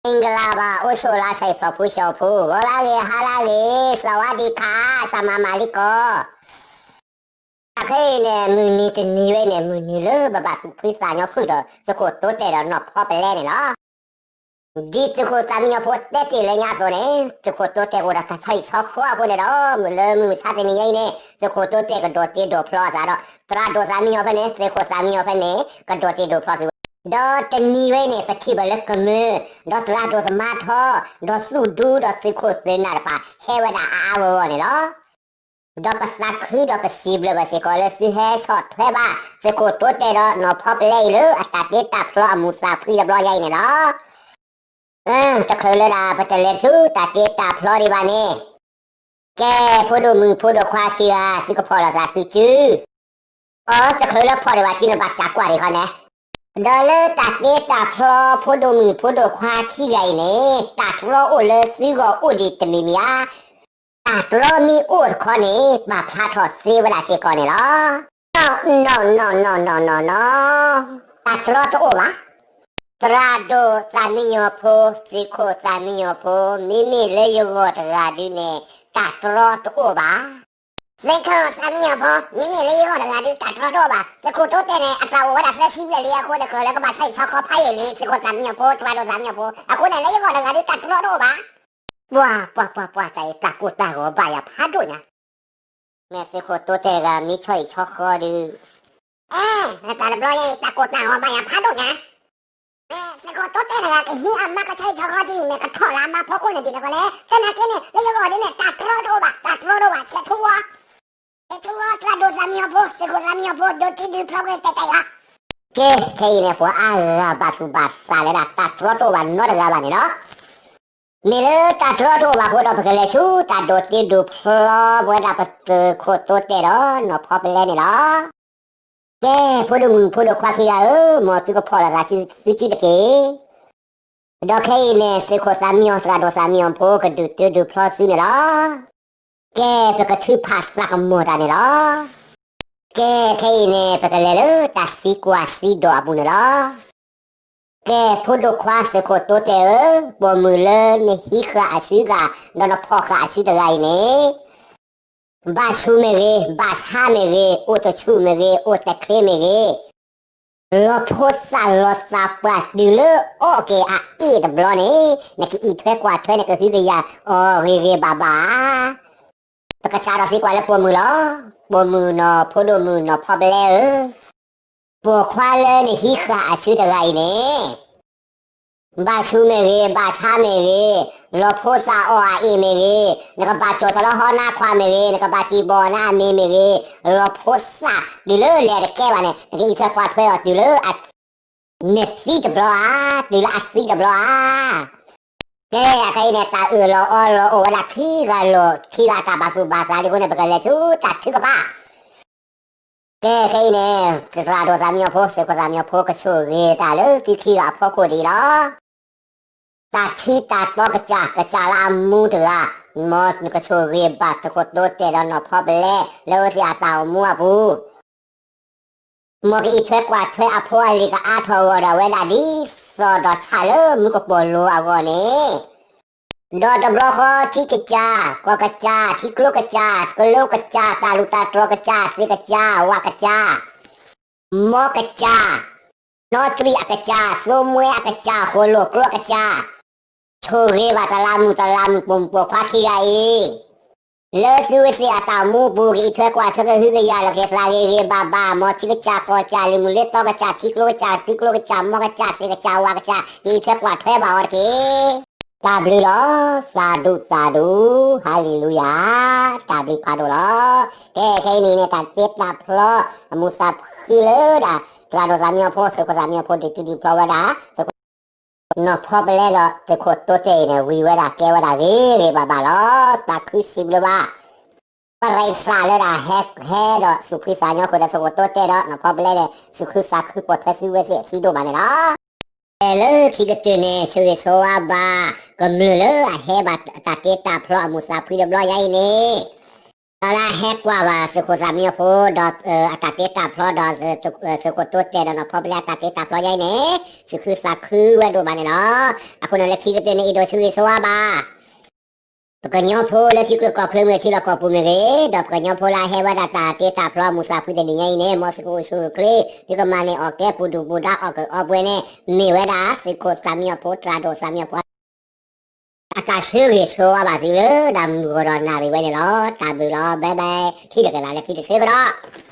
မ့ၢ်ကလးဘၣ် အိၣ်ဆိးလၢဆဲးဖျိးဖိဆဲးဖိ ဂီၤလၢဂ့ၤ ဟါလၢဂ့ၤ စဝါဒံခါ စမၤမၤလံကီး အခဲအံၤန့ၣ် မုၢ်နံၤတနံၤဝဲန့ၣ် မုၢ်နံၤလၢပဘၣ်သူၣ်ဖှံသးညီဃုာ်ဒီး သုးခိၣ်တိတဲာ်ဒီးနီၢ်ဖီပလဲန့ၣ်လီၤ. ဒ်သုးခိၣ်သးမံညီဖိတဲတ့ၢ်လၢညါအသိးန့ၣ် သုးခိၣ်တိတဲာ်အိၣ်ဒီးတၢ်ဆီဟံၣ်ဆီဃီအဃိန့ၣ်ဒီး မုၢ်လၢမုၢ်မဆါတနံၤညါအံၤန့ၣ် သုးခိၣ်တိတဲာ်ကဒိးတ့ဒိးဖျီအသးဒီး သရၣ်ဒိၣ်သးမံညီဖိန့ၣ် သုးခိၣ်သးမံညီဖိန့ၣ် ကဒိးတ့ဒိးဖျီသုဝဲ ဒီးတနံၤဝဲန့ၣ် ပထံၣ်ဘၣ်လၢကမျၢၢ် ဒီးသရၣ်ဒိၣ်သမါထီ ဒီးသူၣ်ဒူဒီးသုးခိၣ်သုးနၢ်တဖၣ် ဟဲဝဲဒၣ်အါအါဂီၢ်ဂီၢ်န့ၣ်လီၤ. ဒီးပသးခုဒီးပစံးဘျုးဘၣ်စ့ၢ်ကီးလၢသုဟဲဆီၣ်ထွဲဘၣ် သုးခိၣ်တိတဲာ်ဒီးနီၢ်ဖီပလဲအံၤလၢအတၢ်တ့တၢ်ဖျီအမူးသးဖှံတဘျီညါအံၤန့ၣ်လီၤ. တချုးလၢဒၣ်ပတလဲၤဆူတၢ်တ့တၢ်ဖျီဒံးဘၣ်န့ၣ် ကဲ ဖိဒိၣ်မုၣ်ဖိဒိၣ်ခွါခံဂၤ သုကဖီၣ်လိာ်သးသုစု အီ တချုးလၢဖီၣ်ဒံးဘၣ်စုန့ၣ် ဘၣ်စးကွၢ်ဒံးခီန့ၣ်, ဒီးလၢတၢ်တ့တၢ်ဖျီ ဖိဒိၣ်မုၣ်ဖိဒိၣ်ခွါခံဂၤအံၤန့ၣ် တၢ်တြီအိၣ်လၢသုဂီၢ်အိၣ်ဒံးတမံၤမံၤဧါ. တၢ်တြီမ့ၢ်အိၣ်တခီန့ၣ် ပာ်ဖျါထီၣ်သ့ဝဲဒၣ်စ့ၢ်ကီးန့ၣ်လီၤ. နီၢ်နီၢ်နီၢ်နီၢ်နီၢ်နီၢ်နီၢ်, တၢ်တြီတအိၣ်ဘၣ်. သရၣ်ဒိၣ်သးမံညီဖိ, သုးခိၣ်သးမံညီဖိ, မ့မ့ၢ်လၢယဂီၢ်တဂၤဒုန့ၣ် တၢ်တြီတအိၣ်ဘၣ်. သုးခိၣ်သးမံညီဖိ, မ့မ့ၢ်လၢယဂီၢ်တဂၤဒု တၢ်တြီတအိၣ်ဘၣ်. သုးခိၣ်တိတဲာ်န့ၣ် အတၢ်အိၣ်ဝဲဒၣ်သၢဆံဘျဲၣ်လံအဃိ တချုးလၢကဘၣ်ဆီဟံၣ်ဆီဃီဖးယံာ်လံ. သုးခိၣ်သးမံညီဖိ, သရၣ်ဒိၣ်သးမံညီဖိ, အဃိန့ၣ် လၢယဂီၢ်တဂၤဒု တၢ်တြီတအိၣ်ဘၣ်. ပှၤ ပှၤ ပှၤ ပှၤ တၢ်အံၤတၢ်ကိၢ်တၢ်ဂီၤဘၣ်ယၤဖးဒိၣ်ညါ. မ့ၢ်သုးခိၣ်တိတဲာ်တဂၤမ့ၢ်ဆီဟံၣ်ဆီဃီဒု အဲ တၢ်တဘျီညါအံၤ တၢ်ကိၢ်တၢ်ဂီၤဘၣ်ယၤဖးဒိၣ်ညါ. သုးခိၣ်တိတဲာ်တဂၤကဟံးအမါကဆီဟံၣ်ဆီဃီဒ်အံၤ မ့ၢ်ကထီၣ်လၢအမါဖီခိၣ်န့ၣ်ဒ်န့ၣ်ဃီလဲၣ်. သနာ်က့န့ၣ် လၢယဂီၢ်ဒ်န့ၣ် တၢ်တြီတအိၣ်ဘၣ်, တၢ်တြီတအိၣ်ဘၣ်. ဆဲးထူဝီ, ဆဲးထူဝီ သရၣ်ဒိၣ်သးမံညီဖိ, သုးခိၣ်သးမံညီဖိ, ဒိးတ့ဒုးဖျီကွံာ်တဲာ်တဲာ်ယၤ. ကဲ ခဲအံၤန့ၣ် ပှၤအါဂၤဘၣ်သူၣ်ဘၣ်သးလၢဒၣ် တၢ်တြီတအိၣ်ဘၣ်နီတဂၤဘၣ်န့ၣ်လီၤ. မ့ၢ်လၢတၢ်တြီတအိၣ်ဘၣ်အဃိဒီး ပကလဲၤဆူတၢ်ဒိးတ့ဒိးဖျီဝဲဒၣ်ပသုးခိၣ်တိတဲာ်ဒီးနီၢ်ဖီပလဲန့ၣ်လီၤ. ကဲ ဖိဒိၣ်မုၣ်ဖိဒိၣ်ခွါခံဂၤဧၢ, မ်သုကဖီၣ်လိာ်သးသုစုတက့ၢ်. ဒီးခဲအံၤန့ၣ် သုးခိၣ်သးမံညီ သရၣ်ဒိၣ်သးမံညီဖိ ကဒုးတ့ဒုးဖျီသုန့ၣ်လီၤ. ကဲ ပကထုးဖးသးကမီၤတၢ်န့ၣ်လီၤ. ကဲ ခဲအံၤန့ၣ် ပကလဲၤလၢတၢ်သံကွၢ်သံဒိးအပူၤန့ၣ်လီၤ. ကဲ ဖိဒိၣ်ခွါသုးခိၣ်တိတဲာ်ဧၢ, ပိာ်မုၣ်လၢနဟံးဃာ်အစုဂၤ ဒီးနဖီၣ်ဃာ်အစုတဂၤအံၤန့ၣ် ဘၣ်ဆူးမ့ၢ်ဂ့ၤ, ဘၣ်ဆါမ့ၢ်ဂ့ၤ, အိၣ်တဆူၣ်မ့ၢ်ဂ့ၤ, အိၣ်တချ့မ့ၢ်ဂ့ၤ, လီၤဖိသၣ်လီၤသးပှၢ်တုၤလၢအီၣ်က့ၤအအ့ၣ်တဘျီန့ၣ် နကအံးထွဲကွၢ်ထွဲ နကဟုကယာ်အီၤဂ့ၤဂ့ၤဘၣ်ဘၣ်ဧါ. ပကစးထီၣ်သံကွၢ်လၢပိာ်မုၣ်လီၤ. ပိာ်မုၣ်နီၢ်ဖိဒိၣ်မုၣ်နီၢ်ဖီပလဲဧၢ, ပိာ်ခွါလၢနဟံးဃာ်အစုတဂၤအံၤန့ၣ် ဘၣ်ဆူးမ့ၢ်ဂ့ၤ, ဘၣ်ဆါမ့ၢ်ဂ့ၤ, လီၤဖိသၣ်အီၣ်အအ့ၣ်မ့ၢ်ဂ့ၤ, နကဘၣ်ကၠီၣ်တလီဟီနါခွါမ့ၢ်ဂ့ၤ, နကဘၣ်စံၣ်ဘီၣ်နါအမ့ၤမ့ၢ်ဂ့ၤ, လီၤဖိသၣ်တုၤလၢလဲၤတကဲဘၣ်န့ၣ် နကအံးထွဲကွၢ်ထွဲအီၤတုၤလၢ နသံတဘျီဧါ, တုၤလၢအသံတဘျီဧါ. ကဲ အခဲအံၤန့ၣ် တၢ်အၢၣ်လီၤအီလီၤအိၣ်ဝဲဒၣ်ခံဂၤလိာ် ခံဂၤတၢ်ဘၣ်သူၣ်ဘၣ်သးဒ်အဃိန့ၣ် ပကလဲၤဆူတၢ်ထုကဖၣ် ကဲ ခဲအံၤန့ၣ် သရၣ်ဒိၣ်သးမံညီဖိ သုးခိၣ်သးမံညီဖိ ကဆိၣ်ဂ့ၤတၢ်လၢသုခံဂၤအဖီခိၣ်ဒ်အံၤလီၤ. တၢ်ထံတၢ်တီကစၢ် ကစၢ်လၢအမူတဂၤ, မ်နကဆိၣ်ဂ့ၤဘၣ်သုးခိၣ်တိတဲာ်ဒီးနီၢ်ဖီပလဲ လၢအဝဲသ့ၣ်အတၢ်အိၣ်မူအပူၤ မ်ကအံးထွဲကွၢ်ထွဲအဖိအလံၤကအါထီၣ်အဂီၢ်ဒီး အဝဲဒၣ်ဒ်သိးဒီးဆၣ်လၢမူကပိာ်လိၤအဂီၢ်န့ၣ်, ဒီးတဘျီဃီထံကစၢ်, ကီၢ်ကစၢ်, ထံကျိကစၢ်, ကလိကစၢ်, တၢ်လူၢ်တၢ်တြီၤကစၢ်, သ့ၣ်ကစၢ်, ဝၣ်ကစၢ်, မီကစၢ်, နီသရံၣ်အကစၢ်, သိမွဲအကစၢ်, ဃိၣ်လိာ်ကျိကစၢ်, ဆိၣ်ဂ့ၤဘၣ်တလးမုၢ်တလးမုၢ် ပိာ်မုၣ်ပိာ်ခွါခံဂၤအံၤ လၢသုဝဲသ့ၣ်အတၢ်အိၣ်မူအပူၤ ကအံးထွဲကွၢ်ထွဲကဟုကယာ်လီၤက့ၤသးဂ့ၤဂ့ၤဘၣ်ဘၣ်, မ်ထံကစၢ်ကီၢ်ကစၢ် လံၤမုၢ်လ့သီကစၢ် ထံကျိကစၢ် ထံကျိကစၢ် မီကစၢ် သ့ၣ်ကစၢ် ဝၣ်ကစၢ် ကအံးထွဲကွၢ်ထွဲဘၣ်အီၤတက့ၢ်. တၢ်ဘျုးလီၤ. သးဒူသးဒူ, ဟါလ့လူယၤ, တၢ်ဘျုးဖးဒိၣ်လီၤ. ကဲ ခဲအံၤန့ၣ် တၢ်တ့တၢ်ဖျီ အမူးသးဖှံလၢဒၣ် သရၣ်ဒိၣ်သးမံညီဖိ သုးခိၣ်သးမံညီဖိ ဒုးတံၢ်ဒုးဖျီဝဲဒၣ် နီၢ်ဖီပလဲဒီးသုးခိၣ်တိတဲာ်အံၤန့ၣ် ဝံၤဝဲဒၣ်ကဲဝဲဒၣ်ဂ့ၤဂ့ၤဘၣ်ဘၣ်လီၤ. တၢ်ခုစံးဘျုးဘၣ် ပရံးသးလၢဒၣ်ဟဲ ဟဲဒီးသူၣ်ဖှံသးညီဃုာ်ဒီးသုးခိၣ်တိတဲာ်ဒီးနီၢ်ဖီပလဲန့ၣ် သူၣ်ခုသးခုပိာ်ထွဲသုဝဲသ့ၣ်အခံဒိၣ်မးန့ၣ်လီၤ. လၢခံကတၢၢ်န့ၣ် ဆိၣ်ဂ့ၤဆိၣ်ဝါဘၣ် ကမျၢၢ်လၢအဟဲဘၣ်တၢ်တ့တၢ်ဖျီအမူးသးဖှံတဘျီညါအံၤန့ၣ် လၢဟဲကွၢ်ဘၣ်သုးခိၣ်သးမံအဖိဒီး အတၢ်တ့တၢ်ဖျီဒီး သုးခိၣ်တိတဲာ်ဒီးနီၢ်ဖီပလဲအတၢ်တ့တၢ်ဖျီညါအံၤန့ၣ် သူၣ်ခုသးခုဝဲဒိၣ်ဘၣ်န့ၣ်လီၤ. အဃိန့ၣ်လၢခံကတၢၢ်န့ၣ် အဲၣ်ဒိးဆၢဂ့ၤဆၢဝါဘၣ် ပကညီဖိလၢထံချၢကီၢ်ချၢမ့ၢ်ဂ့ၤ ထံလီၢ်ကီၢ်ပူၤမ့ၢ်ဂ့ၤ, ဒီးပကညီဖိလၢအဟဲဝဲဒၣ်တၢ်တ့တၢ်ဖျီမုၢ်သးဖှံတနံၤညါအံၤန့ၣ် မ်သုကအိၣ်ဆူၣ်အိၣ်ချ့, သုကမၤန့ၢ်အီၣ်ကဲပူၤဒူၣ်ပူၤဒါအီၣ်ကၢအီပှဲၤန့ၣ် မ့ၢ်ဝဲဒၣ်သုးခိၣ်သးမံအဖိ တြၤဒိၣ်သးမံအဖိ အတၢ်ဆၢဂ့ၤဆၢဝါဘၣ်သုလၢတၢ်မုၢ်ဂီၤဒီးနၣ်ရံၣ်ဝဲန့ၣ်လီၤ. တၢ်ဘျုးလီၤ. Bye bye. ထံၣ်လိာ်က့ၤလၢခံတဆၢကဒီး.